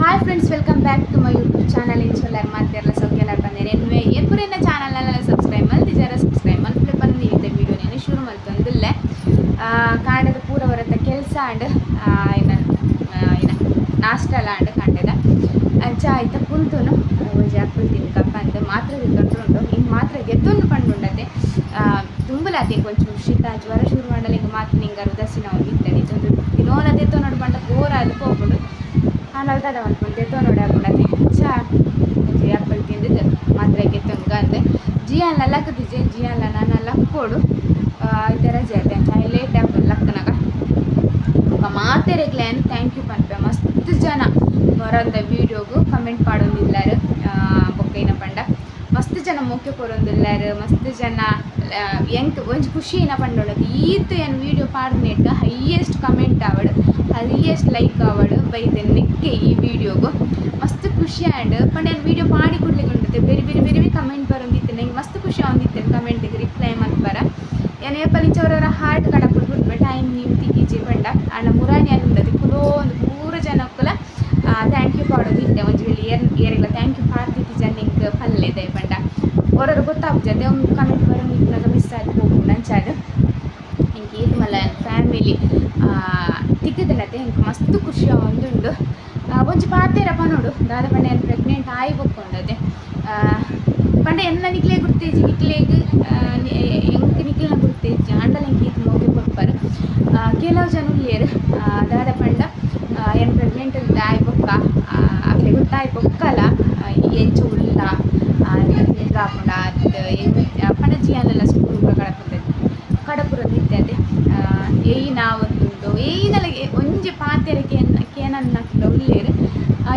Hi friends, welcome back to my YouTube channel. ಎಂಚ ಉಲ್ಲಾರ್ ಮಾತೆರ್ಲ ಸೌಖ್ಯಲಾರ್ ಬಂದೇನೆ ಎನ್ವೆ ಏರ್ಪುರೆನ್ನ channel subscribe ಮಲ್ತಿಜಾರ subscribe ಮಲ್ಪಲೆ ಪಂದು ಇತ್ತೆ video ಶುರು ಮಲ್ತೊಂದುಲ್ಲೆ. ಕಾಂಡೆದ ಪೂರ ಹೊರತ ಕೆಲಸ ಆಂಡ್, ಏನ ಏನ ನಾಷ್ಟಲ ಆಂಡ್ ಕಾಂಡೆದ. ಅಂಚ ಐತ ಕುಲ್ತುನು ಒಂಜಿ ಆಪಲ್ ತಿನ್ಕಪ್ಪ ಅಂದ್ ಮಾತ್ರೆ ತಿಂತೊಂಡು. ಇಂಕ್ ಮಾತ್ರೆ ಗೆತ್ತೊಂದು ಪಂಡುಂಡತೆ ತುಂಬಲಾತೆ ಒಂಚೂರು ಶೀತ ಜ್ವರ ಶುರು ಆಂಡಲ ಇಂಕ್ ಮಾತ್ರೆ ನಿಂಗಾರ ಉದಾಸೀನ ಒಂದಿತ್ತನೆ. ಇದೊಂದು ದಿನೋಲ ದೆತ್ತೊನೊಡು ಪಂಡ ಬೋರ್ ಆದ್ ಪೋಪುಂಡು. ಆಂಡಲ ದಾದ ಮಲ್ಪುನು, ದೆತ್ತೊನೊಡೆ ಆಪುಂಡತೆ. ಅಂಚ ಒಂಜಿ ಆಪಲ್ ತಿಂದುದು ಮಾತ್ರೆ ಗೆತ್ತೊನ್ಗ ಅಂದ್. ಜಿಯಾನ್ಲ ಲಕ್ಕುದಿಜೆ, ಜಿಯಾನ್ಲ ನನ ಲಕ್ಕೊಡು, ಇತ್ತೆ ರಜೆ ಆತೆ, ಅಂಚ ಆಯೆ ಲೇಟ್ ಆಪುಂಡು ಲಕ್ಕುನಗ. ಬೊಕ ಮಾತೆರೆಗ್ಲ ಯಾನ್ thank you ಪನ್ಪೆ. ಮಸ್ತ್ ಜನ ಮೊರಂದ ವೀಡಿಯೋಗು ಕಮೆಂಟ್ ಪಾಡೊಂದಿಲ್ಲಾರ್. ಬೊಕ್ಕ ಏನ ಪಂಡ ಮಸ್ತ್ ಜನ ಮೋಕೆ ಕೊರೊಂದುಲ್ಲಾರ್. ಮಸ್ತ್ ಜನ ಎಂಕ್ ಒಂಜಿ ಖುಷಿ ಏನ ಪಂಡೊಂಡ ಈತ್ ಯಾನ್ ವೀಡಿಯೋ ಪಾಡ್ನೆಟ್ ಹೈಯೆಸ್ಟ್ ಕಮೆಂಟ್ ಆವಡ್, ಹೈಯೆಸ್ಟ್ ಲೈಕ್ ಆವಡ್ ಬೈದೆನ್ ನೆಕ್ಕೆ ಈ ವೀಡಿಯೋಗು ಮಸ್ತ್ ಖುಷಿ ಆಂಡ್. ಪಂಡ ಯಾನ್ ವೀಡಿಯೋ ಪಾಡಿ ಕೂಡ್ಲೆಗ್ ಉಂಡತೆ ಬೇರೆ ಬೇರೆ ಬೇರೆ ಕಮೆಂಟ್ ಬರೊಂದಿತ್ತೆ. ಎಂಕ್ ಮಸ್ತ್ ಖುಷಿ ಆವೊಂದಿತ್ತೆ ಕಮೆಂಟ್ಗ್ ರಿಪ್ಲೈ ಮಲ್ಪರ. ಯಾನ್ ಏಪಲ ಇಂಚ ಒರ ಹಾರ್ಟ್ ಕಡಪುಡ್ದು ಬುಡ್ಪೆ, ಟೈಮ್ ನೀಮ್ ತಿಕ್ಕಿಜಿ ಪಂಡ. ಆಂಡ ಮುರಾನಿ ಯಾನ್ ಉಂಡತೆ ಕುಲೋಂದು ಪೂರ ಜನಕ್ಕುಲ thank you ಪಾಡೊಂದಿತ್ತೆ. ಒಂಜಿ ವೇಳೆ ಏರ್ ಏರೆಗ್ಲ thank you ಪಾಡ್ದಿತ್ತಿಜ ನಿಂಕ್ ಪಲ್ಲೆ ದಾಯೆ ಪಂಡ ಒರೊರ ಗೊತ್ತಾಪುಜತೆ, ಒಂದು ಕಮೆಂಟ್ ಬರೊಂದಿಪ್ಪುನಗ ಮಿಸ್ ಆದ್ ಪೋಪುಂಡು. ಅಂಚಾದ್ ಎಂಕ್ ಏತ್ ಮಲ್ಲ ಫ್ಯಾಮಿಲಿ ತಿಕ್ಕುದುಂಡತೆ, ಎಂಕ್ ಮಸ್ತ್ ಖುಷಿ ಆವೊಂದುಂಡು. ಒಂಜಿ ಪಾತೆರ ಪನೊಡು, ದಾದ ಪಂಡ ಯಾನ್ ಪ್ರೆಗ್ನೆಂಟ್ ಆಯಿ ಬೊಕ್ಕ ಉಂಡತೆ ಪಂಡ ಎನ್ನ ನಿಕ್ಲೆ ಗುರ್ತೇಜಿ, ನಿಕ್ಲೆಗ್ ಎಂಕ್ ನಿಕ್ಲೆನ ಗುರ್ತೇಜಿ, ಆಂಡಲ ಎಂಕ್ ಈತ್ ಮೋಕೆ ಕೊರ್ಪರ್. ಕೆಲವು ಜನ ಉಲ್ಲೆರ್, ದಾದ ಪಂಡ ಯಾನ್ ಪ್ರೆಗ್ನೆಂಟ್ ಆಯಿ ಬೊಕ್ಕ ಅಕ್ಲೆಗ್ ಗೊತ್ತಾಯಿ ಬೊಕ್ಕಲ ಎಂಚ ಉಲ್ಲ, ಆಪುಂಡ ಅತ್ತ್ ಪಂಡ ಜಿಯಾನೆಲ್ಲ ಸ್ಕೂಲ್ ಪೂರ ಕಡಪುಂಡು ಕಡಪುರೊಂದಿತ್ತೆ ಅತೆ ಏಯ್ನ ಆವೊಂದುಂಡು ಏಯ್ನಲ ಒಂಜಿ ಪಾತೆರ ಕೇನನ್ನಕ್ಲ ಉಲ್ಲೆರ್.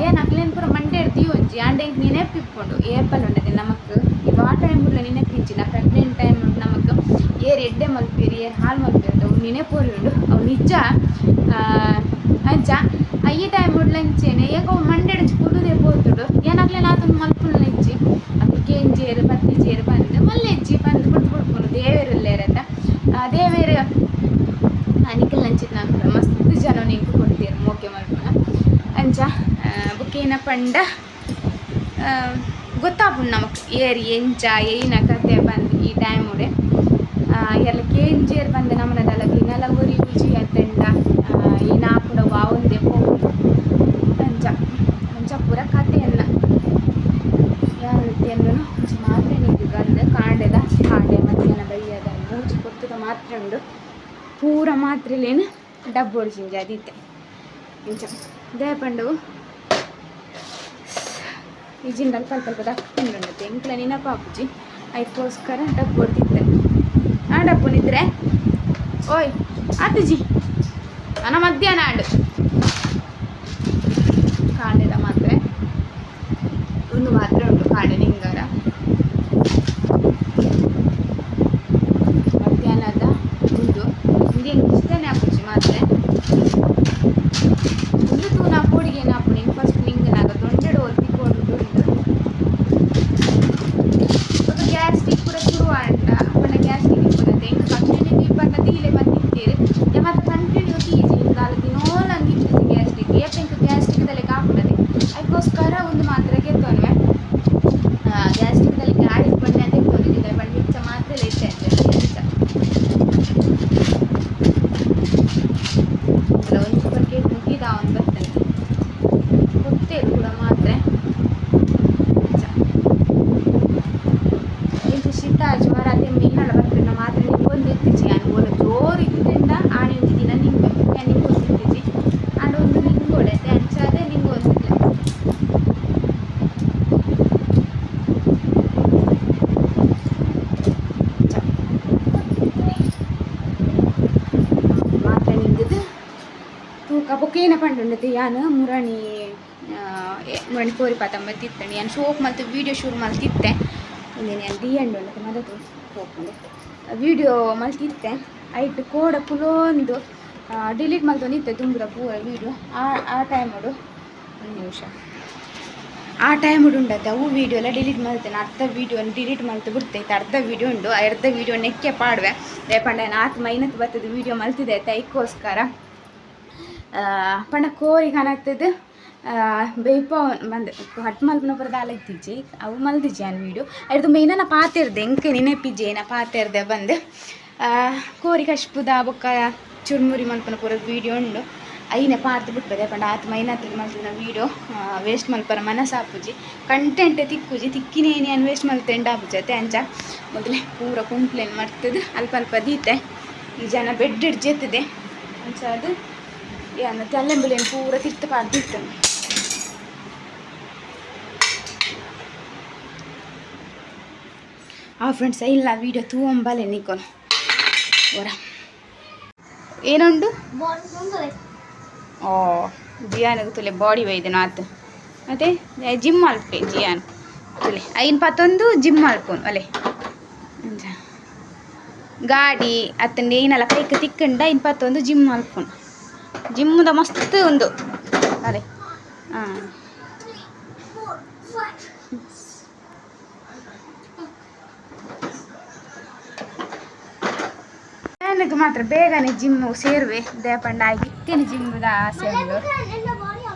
ಯಾನ್ ಅಕ್ಲೆನ್ ಪೂರ ಮಂಡೆಡ್ ದೀವೊಂಜಿ. ಆಂಡ ಎಂಕ್ ನೆನಪಿಪ್ಪುಂಡು ಏಪಲ ಉಂಡತೆ ನಮಕ್ ವಾ ಟೈಮ್ ಉಲ್ಲ ನೆನಪಿಜ್ಜಿ. ನಾ ಪ್ರೆಗ್ನೆಂಟ್ ಟೈಮ್ ನಮಕ್ ಏರ್ ಎಡ್ಡೆ ಮಲ್ಪೆರ್ ಏರ್ ಹಾಳು ಮಲ್ಪೆರ್ ಅವು ನೆನಪೊರಿ ಉಂಡು, ಅವು ನಿಜ. ಅಂಚ ಈ ಟೈಮ್ ಉಡ್ಲಂಚೆನೆ ಎಂಕ್ ಅವು ಮಂಡೆಡ್ ಒಂಜಿ ಕುಲ್ಲುದೇ ಪೋತುಂಡು. ಯಾನ್ ಅಕ್ಲೆನ್ ಆತೊಂದು ಮಲ್ಪುನ ಇಜ್ಜಿ, ಅಕ್ಲು ಕೇಂಜೇರ್ ಪತ್ತಿಜೇರ್ ಪಂದ್ ಮಲ್ಲೆಜ್ಜಿ ಪಂದ್ ಬುಡ್ದು ಬುಡ್ಪುನು. ದೇವೆರ್ ಉಲ್ಲೆರತ, ದೇವೆರ್ ನಿಕಲ್ನಂಚಿನ ಮಸ್ತ್ ಜನೊನು ಎಂಕ್ ಕೊರ್ತೆರ್ ಮೋಕೆ ಮಲ್ಪುನ. ಅಂಚ ಬೊಕ್ಕ ಏನ ಪಂಡ ಗೊತ್ತಾಪುಂಡು ನಮಕ್ ಏರ್ ಎಂಚ ಏಯ್ನ ಕತೆ ಪಂದ್. ಈ ಟೈಮುಡೆ ಏರ್ಲ ಕೇಂಜೇರ್ ಪಂದ್ ನಮನ ದಾಲ ದಿನಲ ಒರಿಯುಜಿ ಅತ್ತಂಡ ಏನ ಆಪುಂಡ ವಾವೊಂದೇ ಪೋಪುಂಡು. ಅಂಚ ಅಂಚ ಪೂರ ಕತೆ ಎನ್ನ ಯಾನ್ ತೆನ್ನುನು. ಒಂಜಿ ಮಾತ್ರೆ ನಿಂಗೆ ಗಂದ್ ಕಾಂಡೆದ, ಕಾಂಡೆ ಮಧ್ಯಾಹ್ನ ಬಯ್ಯದ ಮೂಜಿ ಪೊರ್ತುದ ಮಾತ್ರೆ ಉಂಡು. ಪೂರ ಮಾತ್ರೆಲೇನು ಡಬ್ಬೊಡು ಜಿಂಜಾದಿತ್ತೆ. ಇಂಚ ದಾಯೆ ಪಂಡವು ಇಜ್ಜಿಂಡ ಅಲ್ಪ ಅಲ್ಪ ಅಲ್ಪ ದಕ್ಕೊಂಡುಂಡತೆ, ಎಂಕ್ಲ ನೆನಪಾಪುಜಿ, ಐಕ್ಕೋಸ್ಕರ ಡಬ್ಬೊಡ್ದಿತ್ತೆ. ಆ ಡಬ್ಬುನಿದ್ರೆ ಓಯ್ ಆತುಜಿ ಅನ ಮಧ್ಯಾಹ್ನ ಆಂಡ್. ಕಾಂಡೆದ ಮಾತ್ರೆ ಒಂದು ಮಾತ್ರೆ ಉಂಟು, ಕಾಂಡೆ ನಿಂಗಾರ ಮಧ್ಯಾಹ್ನದ ಉಂದು. ಇಂದು ಎಂಕ್ ಇಷ್ಟನೇ ಆಪುಜಿ ಮಾತ್ರೆ. ಉಂದು ತೂನ ಪೋಡಿಗೆ ಏನಾಪುಂಡು, ಎಂಕ್ ಫಸ್ಟ್ ನಿಂಗನಾಗ ದೊಂಡೆಡ್ ಒಲ್ತಿಕೊಂಡು ಉಂಡು. ಬೊಕ ಗ್ಯಾಸ್ಟ್ರಿಕ್ ಪೂರ ಶುರು ಆಂಡ ಪಂಡ ಗ್ಯಾಸ್ಟ್ರಿಕ್ ಇಪ್ಪುನತೆ ಎಂಕ್ ಕಂಟಿನ್ಯೂ ದೀಪನ್ನ ದೀಲೆ ಬಂದಿತ್ತೆರ್ ಮಾತ ಕಂಟಿನ್ಯೂ ದೀಜಿ ದಾಲ ದಿನೋಲ ಇತ್ತಿಜಿ ಗ್ಯಾಸ್ಟ್ರಿಕ್. ಏಪ ಎಂಕ್ ಗ್ಯಾಸ್ಟ್ರಿಕ್ ದ ಲೆಕ್ಕ ಆಪುಂಡತೆ, ಐಕ್ಕೋಸ್ಕರ ಒಂದು ಮಾತ್ರೆ ಗೆತ್ತೊನ್ವೆ. ಗ್ಯಾಸ್ಟ್ರಿಕ್ ದ ಲೆಕ್ಕ ಆಡಿದ್ ಪಂಡ ದೆತ್ತೊಂದಿದ್ದೆ ಪಂಡ ಮಿಚ್ಚ ಮಾತ್ರೆ ಇತ್ತೆ ಅಂಚ ಒಂಜಿ ಬಕೆಟ್ ಮುಗಿದ ಒಂದು ಬರ್ತೇನೆ ಕೊತ್ತೇರು ಕೂಡ ಮಾತ್ರೆ. ಅಂಚ ಇಂಚ ಶೀತ ಜ್ವರ ತೆಮ್ಮಿ ಇನ್ನಲ ಬರ್ತದೆ ಮಾತ್ರೆ ನಿಂಗೊಂದು ಇತ್ತಿಜಿ. ಯಾನ್ ಓಲ ಜೋರು ಇತ್ತಿಂಡ ಆಣಿ ಒಂಜಿ ದಿನ ನಿಂಬೆ ಯಾನ್ ನಿಂಗೊಂದು ಇತ್ತಿಜಿ. ಆಂಡ ಒಂದು ನಿಂಗೊಡೆತೆ, ಅಂಚಾದೆ ನಿಂಗೊಂದಿಲ್ಲ. ಅಂಚ ಮಾತ್ರೆ ನಿಂಗದು ತೂಕ. ಬೊಕ್ಕ ಏನ ಪಂಡುಂಡತೆ ಯಾನ್ ಮುರಣಿ ಮುರಣಿ ಕೋರಿ ಪಾತಂಬತ್ತಿತ್ತಂಡು ಯಾನ್ ಶೋಕ್ ಮಲ್ತ್ ವೀಡಿಯೋ ಶುರು ಮಲ್ತಿತ್ತೆ. ಇಂದೆನ್ ಯಾನ್ ದೀಯಂಡು ಉಂಡತೆ ಮದತು ಪೋಪುಂಡು. ವೀಡಿಯೋ ಮಲ್ತಿತ್ತೆ, ಐಟ್ ಕೋಡ ಕುಲೊಂದು ಡಿಲೀಟ್ ಮಲ್ತೊಂದಿತ್ತೆ ದುಂಬುದ ಪೂರ ವೀಡಿಯೋ. ಆ ಆ ಟೈಮುಡು ಒಂದು ನಿಮಿಷ, ಆ ಟೈಮುಡು ಉಂಡತೆ ಅವು ವೀಡಿಯೋ ಎಲ್ಲ ಡಿಲೀಟ್ ಮಲ್ತೇನೆ. ಅರ್ಧ ವೀಡಿಯೋನ ಡಿಲೀಟ್ ಮಲ್ತು ಬಿಡ್ತೈತೆ, ಅರ್ಧ ವೀಡಿಯೋ ಉಂಡು, ಅರ್ಧ ವೀಡಿಯೋ ನೆಕ್ಕೆ ಪಾಡುವೆ. ದಾಯೆ ಪಂಡ ಆತ್ ಮೈನತ್ ಬತ್ತದ ವೀಡಿಯೋ ಮಲ್ತಿದೆ ಐಕ್ಕೋಸ್ಕರ. ಪಂಡ ಕೋರಿ ಕನತ್ತದು ಬೇಯ್ಪ ಬಂದು ಕಟ್ ಮಲ್ಪುನ ಪೂರ ದಾಲ ಇತ್ತಿಜ್ಜಿ ಅವು ಮಲ್ದಿಜ್ಜಿ ಯಾನ್ ವೀಡಿಯೋ ಐಡ್ದು ಮೇಯ್ನ ಪಾತೆರ್ದೆ ಎಂಕ್ ನೆನಪಿಜ್ಜಿ ಏನ ಪಾತೆರ್ದೆ ಬಂದು ಕೋರಿ ಕಶ್ಪುದ ಬೊಕ್ಕ ಚುರ್ಮುರಿ ಮಲ್ಪುನ ಪೂರ ವೀಡಿಯೋ ಉಂಡು ಐನೆ ಪಾಡ್ದು ಬಿಟ್ಪದೆ ಪಂಡ ಆತ್ ಮೈನಾತಿಗೆ ಮಲ್ತಿನ ವೀಡಿಯೋ ವೇಸ್ಟ್ ಮಲ್ಪರ ಮನಸ್ಸಾಪುಜಿ ಕಂಟೆಂಟ್ ತಿಕ್ಕುಜಿ ತಿಕ್ಕಿನೇ ಏನು ವೇಸ್ಟ್ ಮಲ್ತೆಂಡ ಆಪುಜಿ ಅತ್ತೆ ಅಂಚ ಮೊದಲೇ ಪೂರ ಕುಂಪ್ಲೇನ್ ಮರ್ತದು ಅಲ್ಪ ಅಲ್ಪ ದೀತೆ ಈ ಜನ ಬೆಡ್ ಜೆತ್ತದೆ ಅಂಚ ಅದು ಯಾನ್ ತೆಲ್ಲೆಂಬುಲೇನು ಪೂರ ತಿರ್ತು ಪಾಡ್ದಿತ್ತು. ಆ ಫ್ರೆಂಡ್ಸ್ ಇಲ್ಲ ವೀಡಿಯೋ ತೂಂಬಲೆ ನಿಕೋನು ಹೊರ ಏನುಂಡು. ಓ ಜಿಯಾನಿಗೆ ತುಲೆ ಬಾಡಿ ಒಯ್ದೆನು ಆತು ಮತ್ತೆ ಜಿಮ್ ಮಲ್ಪೆ ಜಿಯಾನ್ ತುಲೆ ಐನ್ ಪತ್ತೊಂದು ಜಿಮ್ ಮಲ್ಪೋನು ಅಲೆ ಅಂಚ ಗಾಡಿ ಅತ್ತಂಡ ಏನಲ್ಲ ಕೈಕ್ ತಿಕ್ಕಂಡ ಐನ್ ಪತ್ತೊಂದು ಜಿಮ್ ಮಲ್ಪೋನು ಜಿಮ್ಮುದ ಮಸ್ತ್ ಉಂದು ಅಲೆ ಹಾಂ ನನಗೆ ಮಾತ್ರ ಬೇಗನೆ ಜಿಮ್ ಸೇರುವೆ ದೇಪಂಡ ಇತ್ತೇನೆ ಜಿಮ್ಮುದ ಆಸೆ ಉಂಡು.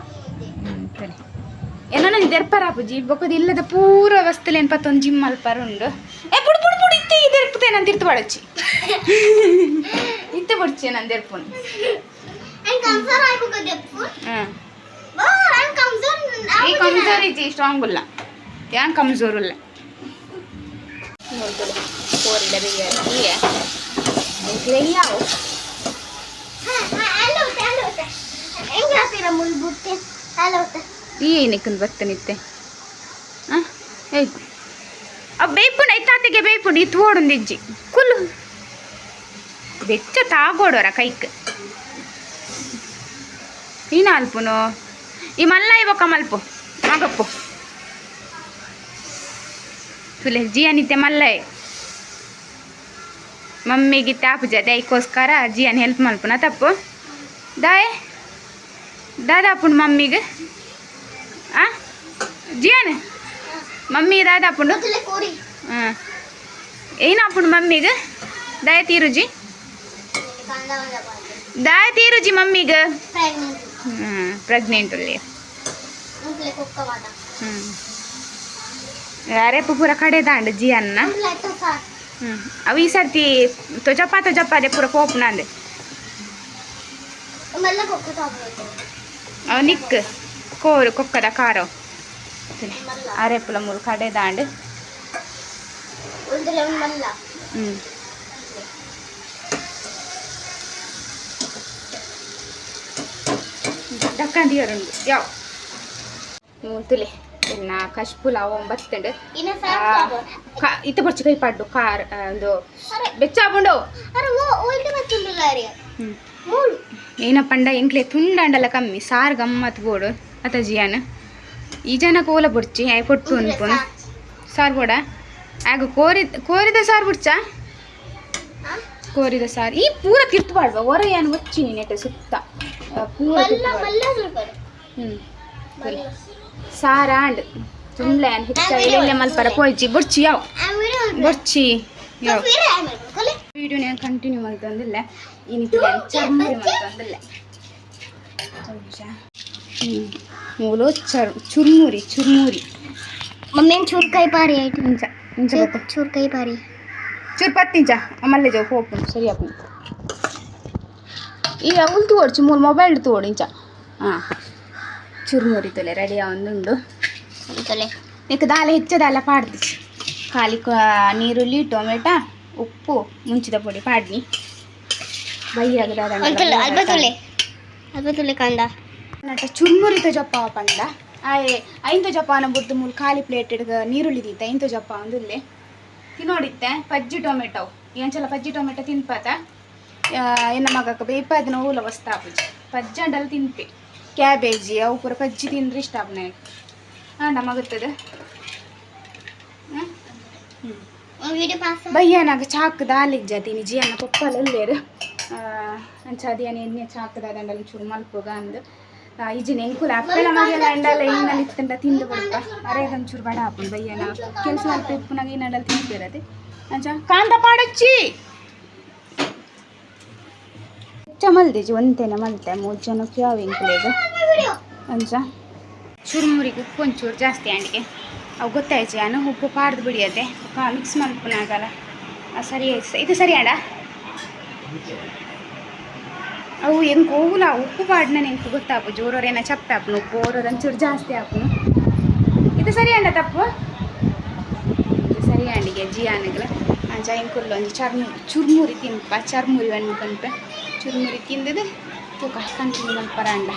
ಸರಿ ಏನೋ ನನಗೆ ದೆರ್ಪರ ಆಪುಜಿ ಬೊಕ್ಕದ ಇಲ್ಲದ ಪೂರ ವಸ್ತುಲೇನು ಪತ್ತೊಂದು ಜಿಮ್ ಅಲ್ಪರ ಉಂಡು. ಏ ಪುಡು ಪುಡು ಪುಡು ಇತ್ತೆ ಈ ದೆರ್ಪುತೆ ನಾನು ತಿರ್ತು ಪಡಚ್ಚಿ ಇತ್ತೆ ಬೊಡ್ಚಿ ನಾನು ದೆರ್ಪುನು. ಹಾಂ ಈ ಕಮ್ಜೋರ್ ಇಜ್ಜಿ ಸ್ಟ್ರಾಂಗ್ ಉಲ್ಲ ಯಾನ್ ಕಮ್ಜೋರ್ ಉಲ್ಲ ಕೋರಿಡ ಬೇಯ ಯಾವು ಈ ಏನಕ್ಕೆ ಬರ್ತನಿತ್ತೆ ಹಾಂ ಏಯ್ ಅವು ಬೇಯ್ಪುಂಡು ಐತಾತಿಗೆ ಬೇಯ್ಪುಂಡು ಇತ್ತು ಓಡುಂದು ಇಜ್ಜಿ ಕುಲ್ಲು ಬೆಚ್ಚ ತಾಗೋಡೋರ ಕೈಕ್ ಈನ ಅಲ್ಪುನು ಈ ಮಲ್ಲ ಇವಕ್ಕ ಮಲ್ಪು ಮಗಪ್ಪು ತುಲೆ ಜಿಯಾನಿತ್ತೆ ಮಲ್ಲೈ ಮಮ್ಮಿಗೆ ತಾಪು ಜತೆ ಐಕೋಸ್ಕರ ಜಿಯಾನ್ ಹೆಲ್ಪ್ ಮಲ್ಪುನ ತಪ್ಪು ದಾಯೆ ದಾದಾಪುಂಡು ಮಮ್ಮಿಗೆ ಆ ಜಿಯಾನ್ ಮಮ್ಮಿ ದಾದಾಪುಂಡು ಹಾಂ ಏನಾಪುಂಡು ಮಮ್ಮಿಗೆ ದಾಯ ತೀರುಜಿ ದಾಯ ತೀರುಜಿ ಮಮ್ಮಿಗೆ ಹ್ಞೂ ಪ್ರೆಗ್ನೆಂಟ್ ಉಳ್ಳಿ ಹ್ಞೂ ಅರೆಪು ಪೂರ ಕಡೆ ದಾಂಡು ಜಿಯನ್ನ. ಹ್ಞೂ ಅವು ಈ ಸರ್ತಿ ತೊಜಪ್ಪ ತೊಜಪ್ಪ ಅದೇ ಪೂರ ಪೋಪುನ ಅಂದೆ ಅವು ನಿಕ್ ಕೋರು ಕೊಕ್ಕದ ಕಾರೋ ಅರೆಪುಲ ಮೂರು ಕಡೆ ದಾಂಡು. ಹ್ಞೂ ಡಕ್ಕಂದಿಯರುಂಡು ಯಾವ ತುಲೆ ಇನ್ನ ಕಶ್ಪುಲ ಒಂಬತ್ತಂಡು ಇತ್ತ ಬೊರ್ಚಿ ಕೈ ಪಾಡ್ಡು ಕಾರ್ ಒಂದು ಬೆಚ್ಚಾಪುಂಡು. ಏನ ಪಂಡ ಎಂಕ್ಲೆ ತುಂಡಂಡಲ ಕಮ್ಮಿ ಸಾರು ಗಮ್ಮತ್ ಬೋಡು ಅತ ಜಿಯಾನ್ ಈ ಜನ ಕೋಲ ಬೊಡ್ಚಿ ಆಯ್ ಪೊಟ್ಟು ಅನ್ಪುನು ಸಾರು ಬೋಡ ಆಗ ಕೋರಿ ಕೋರಿದ ಸಾರು ಬುಡ್ಚಾ ಕೋರಿದ ಸಾರು ಈ ಪೂರ ತಿರ್ತು ಪಾಡ್ವ ಹೊರ ಏನು ಒಚ್ಚಿ ನೆಟ್ಟೆ ಸುತ್ತ ಪೂರ ಹ್ಞೂ ಸಾರ ಆಂಡ್ ತುಂಡ್ಲೆ ಅನ್ ಹೆಚ್ಚ ಎಲೆ ಮಲ್ಪರ ಪೋಯ್ಚಿ ಬೊಡ್ಚಿ ಯಾವ ಬೊಡ್ಚಿ ಯಾವ ವಿಡಿಯೋ ನಾನು ಕಂಟಿನ್ಯೂ ಮಲ್ತೊಂದಿಲ್ಲ ಇನಿತಿ ಚರ್ಮುರಿ ಮಲ್ತೊಂದಿಲ್ಲ ಮೂಲು ಚುರ್ಮುರಿ ಚುರ್ಮುರಿ ಮಮ್ಮಿ ಚೂರ್ ಕೈ ಪಾರಿ ಆಯ್ತು ಇಂಚ ಇಂಚ ಗೊತ್ತ ಚೂರ್ ಕೈ ಪಾರಿ ಚೂರು ಪತ್ತಿಂಚ ಮಲ್ಲೆ ಜೋ ಪೋಪುಂಡು ಸರಿ ಆಪುಂಡು ಈ ಅವಳು ತೋಡ್ಚಿ ಮೂಲು ಮೊಬೈಲ್ ತೋಡು ಇಂಚ ಹಾಂ ಚುರ್ಮುರಿ ತೊಲೆ ರೆಡಿ ಆವೊಂದುಂಡು ತೊಲೆ ನಿಕ್ ದಾಲ ಹೆಚ್ಚ ದಾಲ ಪಾಡ್ದಿ ಖಾಲಿ ನೀರುಳ್ಳಿ ಟೊಮೆಟೊ ಉಪ್ಪು ಮುಂಚಿದ ಪೊಡಿ ಪಾಡ್ನಿ ಬೈಯಾಗ ಅಲ್ಪ ತೊಲೆ ಅಲ್ಪ ತೊಲೆ ಕಂದ ನಟ ಚುರ್ಮುರಿ ತೋಜಪ್ಪ ಪಂಡ ಆಯೆ ಐಂತ ಜಪಾನ ಬುಡ್ದು ಮೂಲು ಖಾಲಿ ಪ್ಲೇಟ್ ನೀರುಳ್ಳಿ ದೀತ ಐಂತ ಜಪ್ಪ ಒಂದುಲ್ಲೆ ತಿನ್ನೋಡಿತ್ತೆ ಪಜ್ಜಿ ಟೊಮೆಟೊ ಎಂಚಲ ಪಜ್ಜಿ ಟೊಮೆಟೊ ತಿನ್ಪಾತ ಎನ್ನ ಮಗಕ್ಕೆ ಬೇಪಾದಿನ ಊಲ ವಸ್ತಾಪುಜಿ ಪಜ್ಜಿ ಅಂಡಲ್ ತಿನ್ಪೆ ಕ್ಯಾಬೇಜಿ ಅವು ಪೂರ ಪಜ್ಜಿ ತಿಂದ್ರೆ ಇಷ್ಟ ಆಪು ನನಗೆ ಆಂಡ ಮಗತ್ತದ ಬಯ್ಯನಾಗ ಚಾಕ್ ದಾಲಿಗ್ ಜಾತೀನಿ ಜಿಯನ್ನ ಪಪ್ಪಲ ಉಲ್ಲೇರು ಅಂಚ ಅದೇನು ಎಣ್ಣೆ ಚಾಕ್ದ ದಂಡಲ್ ಚೂರು ಮಲ್ಪುಗ ಅಂದು ಇಜಿನ ಎಂಕುಲ ಅಪ್ಪೆಲ ಮಗೆಲ ಅಂಡಲ ಇನ್ನಲ್ಲಿ ಇತ್ತಂಡ ತಿಂದು ಬಡಪ ಅರೆ ಒಂಚೂರು ಬಡ ಆಪುಂಡು ಬಯ್ಯನ ಕೆಲಸ ಮಲ್ಪ ಉಪ್ಪುನಾಗ ಇನ್ನಂಡಲ್ ತಿಂತಿರದೆ ಅಂಚ ಕಾಂದ ಪಾಡಚ್ಚಿ ಹೆಚ್ಚ ಮಲ್ದಿಜಿ ಒಂತೇನೆ ಮಲ್ತೆ ಮೂರು ಜನಕ್ಕೆ ಯಾವ ಎಂಕುಲೆಗ್ ಅಂಚ ಚುರುಮುರಿಗೆ ಉಪ್ಪು ಒಂಚೂರು ಜಾಸ್ತಿ ಆಂಡಿಗೆ. ಅವು ಗೊತ್ತಾಯ್ತು, ಯಾನು ಉಪ್ಪು ಪಾಡ್ದು ಬಿಡಿಯತ್ತೆ. ಮಿಕ್ಸ್ ಮಲ್ಪುನಾಗಲ್ಲ ಸರಿ ಆಯ್ತು. ಇದು ಸರಿ ಆಂಡ. ಅವು ಎಂಕ್ ಓವುಲ ಉಪ್ಪು ಪಾಡ್ನ ಎಂಕ್ ಗೊತ್ತಾಪು. ಜೋರೋರೇನ ಚಪ್ಪೆ ಆಪುನು ಉಪ್ಪು, ಓರೋರು ಒಂಚೂರು ಜಾಸ್ತಿ ಆಪುನು. ಇದು ಸರಿ ಅಂಡ ತಪ್ಪು. ಇದು ಸರಿ ಆಂಡಿಗೆ ಜಿಯಾನಗ್ಲ. ಅಂಚ ಎಂಕುಲ್ಲ ಒಂಜಿ ಚುರ್ಮುರಿ ತಿನ್ಪ. ಚರ್ಮುರಿ ಪನ್ಪೆ. ಚುರ್ಮುರಿ ತಿಂದದು ತೂಕ ಕಂಟಿನ್ಯೂ ಮಲ್ಪರ ಅಂಡ.